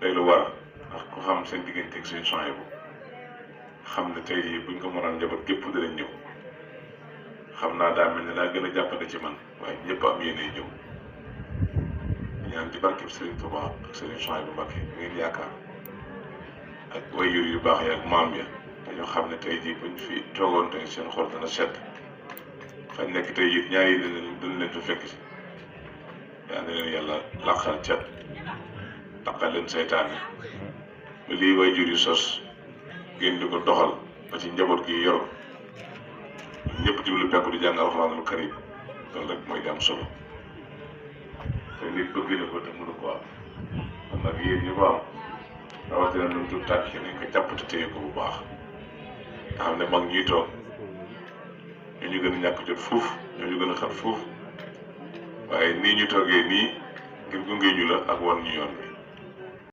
day lu war ndax ku xam seen diggante ak seen champs bu xam ne tey buñ ko mënoon njaboot gépp danañ ñëw xam naa daa mel ne daa gën a jàppale ci man waaye ñëpp am yéene ñëw ñaan ci barkeb Serigne Touba ak Serigne champs bu Mbacké ngeen yaakaar ak waajur yu baax ya ak maam ya dañoo xam ne tey jii buñ fi toogoon tey seen xol dana sedd fañ nekk tey it ñaari dañ leen fa fekk si yaa ne leen yàlla làqal cat taqal leen seytaane ba lii waajur yu sos ngeen di ko doxal ba ci njaboot gi yor ñëpp jublu penku di jàng alxuraanul karim loolu rek mooy di am solo te nit bëgg na ko te mënu ko am kon nag yéen ñu ko am rawatina lu mu tudd tànk nañ ko jàpp te téye ko bu baax nga xam ne mag ñuy toog ñoo ñu gën a ñàkk jot fuuf ñoo ñu gën a xat fuuf waaye nii ñu toogee nii ngir gunge ñu la ak wan ñu yoon bi